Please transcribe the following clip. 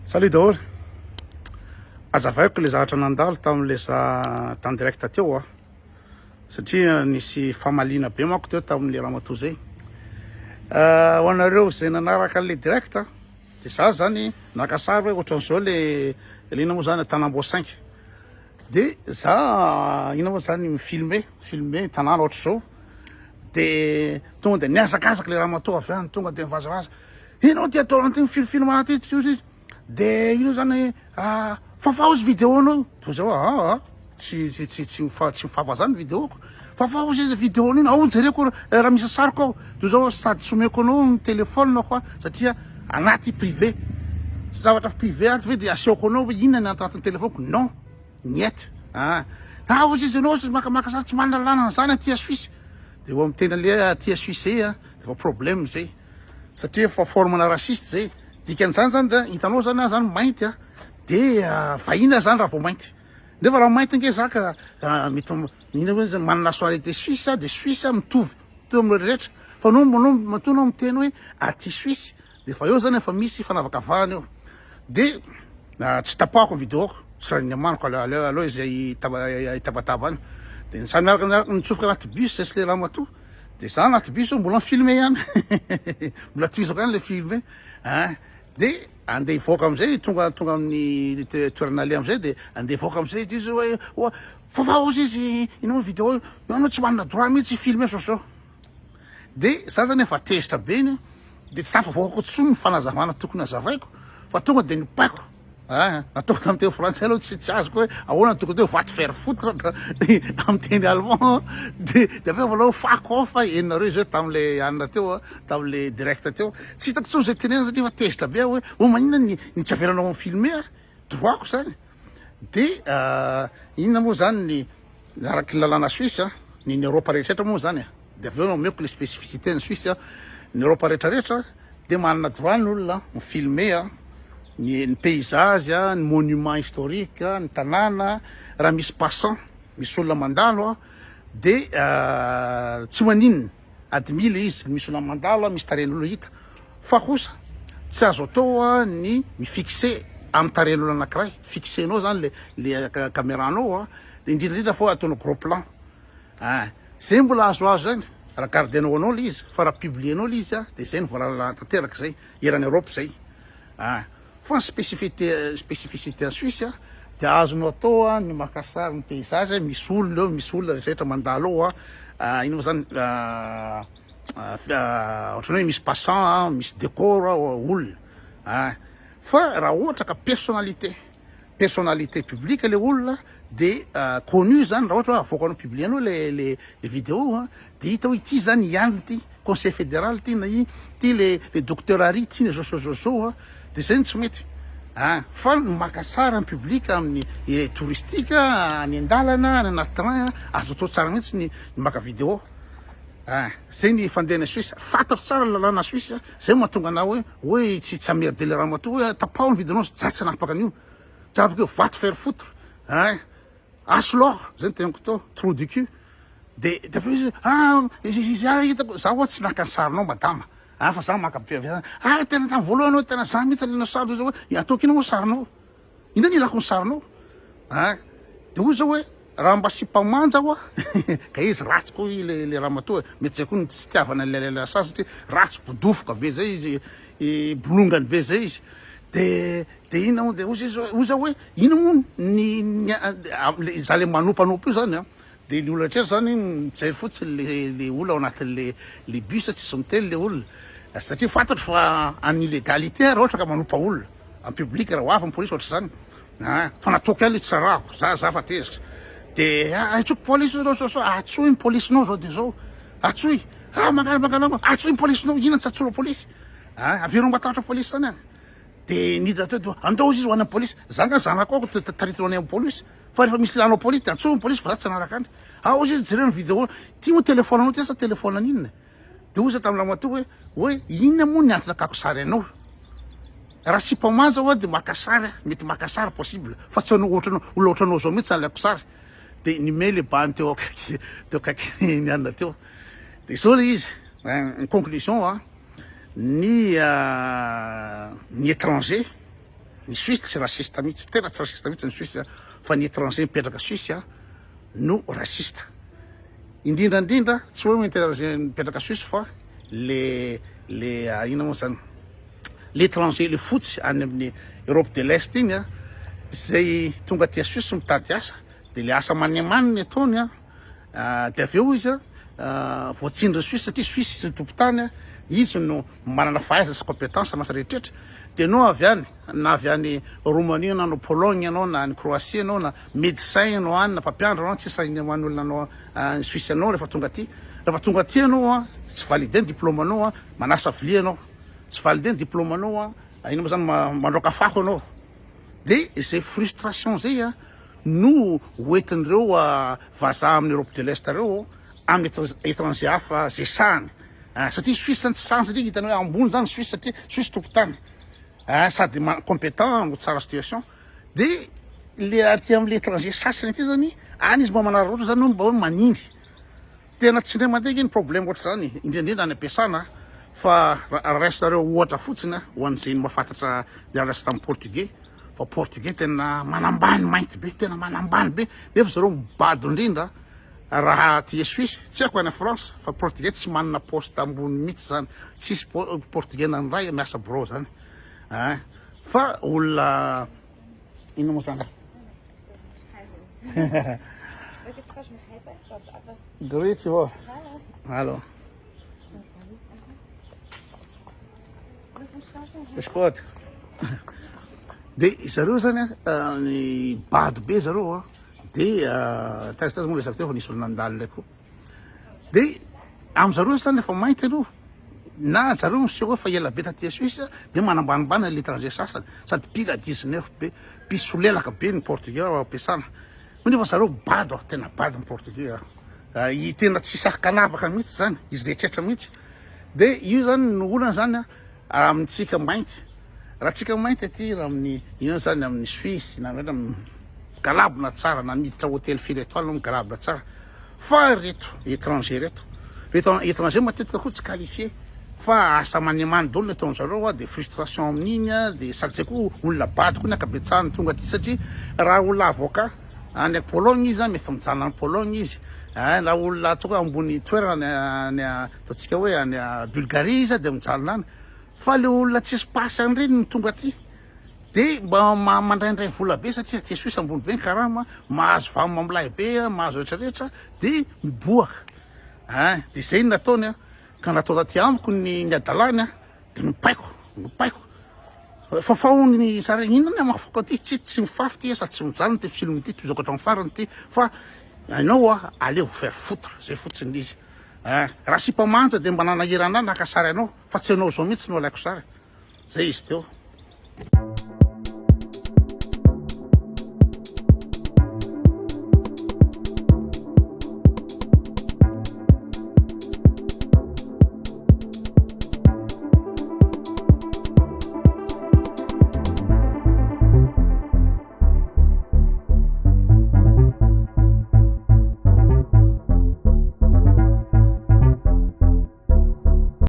Salut daholo. Azavaiko le zavatra nandalo tamin'le za tany direct teo a. Satria nisy famaliana be manko teo tamin'le ramatoa zay. Euh, ho anareo zay nanaraka an'le direct de za zany naka sary hoe ohatran'izao le le ina moa zany Tanambao 5. De za ina moa zany mi-filmer, filmer tanàna ohatr'izao. De tonga de nihazakazaka le ramatoa avy any, tonga de nivazavaza. Enao ty atao anty mifilifily maty ity izy de ino zany ah, fafao izy vidéo anao toy zao ah, ah tsy tsy tsy tsy mifa tsy mifafa zany vidéo-ko fafao izy vidéo anao ao jereko eh, raha misy sariko ao toy zao sady tsy omeko anao ny téléphone ko satria anaty privé zavatra privé ato ve de asehoko anao hoe inona ny anatin'ny téléphone-ko non niet ah ah ozy izy anao makamaka sary tsy manana lalàna zany aty Suisse de eo amin'ny tena le aty Suisse ah efa problème zay. Satria efa forme na raciste zay. Dikan'izany zany da hitanao zany aho zany mainty a, de vahiny aho zany raha vao mainty. Nefa raha mainty nge za ka mety inona moa zany manana nationalité suisse aho de suisse aho mitovy mitovy amin'ireo rehetra. Fa anao anao matoa anao miteny hoe aty suisse de efa eo zany efa misy fanavakavahana eo. De tsy tapahako ny vidéo-ko, tsy raha ny amaniko aleo aleo aleo izay hitabataba any. De za miaraka miaraka nitsofoka anaty bus zay sy le ramatoa. De za anaty bus mbola mi-filmer ihany mbola tohizako ihany le filmer ah de andeha hivoaka amizay tonga tonga amin'ny toerana aleha amizay de andeha hivoaka amizay izy hoe oa fa ozy izy ino moa vidéo io anao tsy manana droit mihitsy hi-filmer zao zao de za zany efa tezitra be iny de tsy tafavoakako intsony ny fanazavana tokony hazavaiko fa tonga de nipaiko. Ah, nataoko tamin'ny teny frantsay aloha tsy tsy azoko hoe ahoana tokony hoe va te faire foutre amin'ny teny allemand de de avy eo mbola hoe fuck off henonareo izy hoe tamin'le anona teo tamin'le direct teo tsy hitako intsony izay tenenina satria efa tezitra be aho hoe oh maninona ny ny tsy avelanao mi-filmer ah droit-ko zany de inona moa zany ny araky ny lalàna suisse ny ny Europe rehetra moa zany de avy eo omeko le spécificité ny Suisse ny Europe rehetra rehetra de manana droit ny olona mi-filmer ny ny paysage ny monument historique ny tanàna raha misy passant misy olona mandalo de tsy maninona admis le izy misy olona mandalo misy tarehin'olona hita fa kosa tsy azo atao ny mi-fixer amin'ny tarehin'olona anankiray fixenao zany le le caméra-nao de indrindra indrindra fa ataonao gros plan ah zay mbola azoazo zany raha gardenao anao le izy fa raha publienao le izy de zay no voalalana tanteraka zay eran'ny Europe zay ah fa ny spécificité spécificité en Suisse de azonao atao ny maka sary ny paysage misy olona eo misy olona rehetra mandalo eo a ino moa zany ohatran'ny hoe misy passant misy décor olona ah fa raha ohatra ka personnalité personnalité publique le olona de connu zany raha ohatra hoe avoakanao publienao le le le vidéo a de hita hoe ity zany ihany ty conseil fédéral ty na i ty le le docteur Ary ty na zao zao zao zao a de zay no tsy mety ah fa ny maka sary en public amin'ny touristique any an-dalana any anaty train azo atao tsara mihitsy ny ny maka vidéo ah zay ny fandehana Suisse fantatro tsara ny lalàna Suisse zay mahatonga anah hoe hoe tsy tsy emmerde le ramatoa hoe tapaho ny vidinao za tsy hanapaka an'io tsy hanapaka io va te faire foutre hein Arschloch zay ny teniko teo trou du cul de de avy eo izy ah izy ah hitako za hoa tsy naka ny sarinao madama ah fa za maka be ah tena tamin'ny voalohany hoe tena za mihitsy alaina sary zao hoe ataoko inona moa sarinao inona ny ilako ny sarinao ah de hoy zao hoe raha mba sipa manja hoa ka izy ratsy koa i le le ramatoa e mety zay koa ny tsy tiavana le le sasy satria ratsy bodofoka be zay izy bolongany be zay izy de de inona moa de hoy izy hoy za hoe inona moa ny ny za le manompanompa io zany a de ny olona rehetra zany mijery fotsiny le le olona ao anatin'le le bus tsisy miteny le olona satria fantatro fa en illégalité raha ohatra ka manompa olona en public raha ho avy ny polisy ohatra zany ah fa nataoko ihany le tsy rarahako za za fa tezitra de antsoiko polisy zao zao zao antsoy ny polisinao zao de zao antsoy ah mangala mangala antsoy ny polisinao inona tsy antsoinao polisy ah avereo matahotra polisy zany ah de niditra teo de andao izy ho any amin'ny polisy za nga zanako ao taritina any amin'ny polisy fa rehefa misy lanao polisy de antsoy ny polisy fa za tsy hanaraka any ah ozy izy jereo ny vidéo ty moa téléphone anao ty sa téléphone an'inona de hoy za tamin'ny ramatoa hoe hoe inona moa ny antony akako sary anao raha sipa manja hoa de maka sary ah mety maka sary possible fa tsy anao ohatranao olona ohatranao zao mihitsy alaiko sary de nime le bany teo akaiky teo akaiky ny anona teo de zao le izy en conclusion ah ny ny étranger. Ny Suisse tsy raciste mihitsy, tena tsy raciste mihitsy ny Suisse fa ny étranger mipetraka Suisse no raciste. Indrindra indrindra tsy hoe étranger mipetraka Suisse fa le le inona moa zany l'étranger le fotsy any amin'ny Europe de l'Est iny a izay tonga aty Suisse mitady asa de le asa manimaniny ataony a de avy eo izy a voatsindrin'ny Suisse satria Suisse izy no tompon-tany a izy no manana fahaizana sy compétence masa rehetrretra de anao avy any na avy any Roumanie na any Pologne ianao na any Croatie ianao na médecin ianao any na mpampianatra anao tsisy raha hoan'ny olona anao any Suisse anao rehefa tonga aty rehefa tonga aty ianao a tsy validé ny diplôme anao a manasa vilia ianao tsy validé ny diplôme anao a ino moa zany mandroaka fako ianao de izay frustration zay a no hoentin'ireo vazaha amin'ny Europe de l'Est reo amin'ny étranger hafa zay sahany satria Suisse zany tsy sahany satria hitany hoe ambony zany Suisse satria Suisse tompon-tany sady compétent no tsara situation de le aty am'le étranger sasany aty zany any izy mba manararaotra zany mba hoe manindry tena tsy indray mandeha iny problème ohatra zany indrindrindra any am-piasana fa raisinareo ohatra fotsiny ho an'izay mahafantatra miara-miasa tamin'ny portugais fa portugais tena manambany mainty be tena manambany be nefa zareo mibado indrindra raha aty Suisse tsy haiko any France fa portugais tsy manana poste ambony mihitsy zany tsisy portugais na ndray miasa bureau zany a fa olona ino moa zany. Grüezi wohl. Hallo. Ist gut. De zareo zany a ny bado be zareo a de taiza taiza moa resaka teo fa nisy olona nandalo ndraiky koa de amy zareo zany efa mainty aloha na zareo miseho hoe fa ela be taty Suisse de manambanimbany l'étranger sasany sady pile 19 be mpisolelaka be ny portugais ao ampiasana nefa zareo bado a tena bado ny portugais a i tena tsy sakanavaka mihitsy zany izy rehetrretra mihitsy de io zany no olana zany a amintsika mainty raha tsika mainty aty raha amin'ny ino zany amin'ny Suisse na ohatra migalabona tsara na miditra hôtel firy étoile no migalabona tsara fa reto étranger reto reto étranger matetika koa tsy qualifié fa asa maniamany daholo ny ataon'zareo a de frustration amin'iny a de sady zay koa olona bado koa ny ankabetsahany tonga aty satria raha olona avocat any Pologne izy a mety mijanona any Pologne izy a raha olona ataoko hoe ambony toerana any ataontsika hoe any Bulgarie izy a de mijanona any fa le olona tsisy pasy any reny no tonga aty de mba mandraindray vola be satria aty Suisse ambony be ny karama mahazo vamo milay be a mahazo rehetrarehetra de miboaka a de zay no nataony a ka natao taty amiko ny ny adalany a de nopaiko nopaiko fafao ny sary inona ny amafako aty tsy tsy mifafy ty sady tsy mijanona ty film ty toizako hatramin'ny farany ty fa anao a allez vous faire foutre zay fotsiny izy a raha sipa manja de mba nanahirana ahy naka sary anao fa tsy anao zao mihitsy no alaiko sary zay izy teo.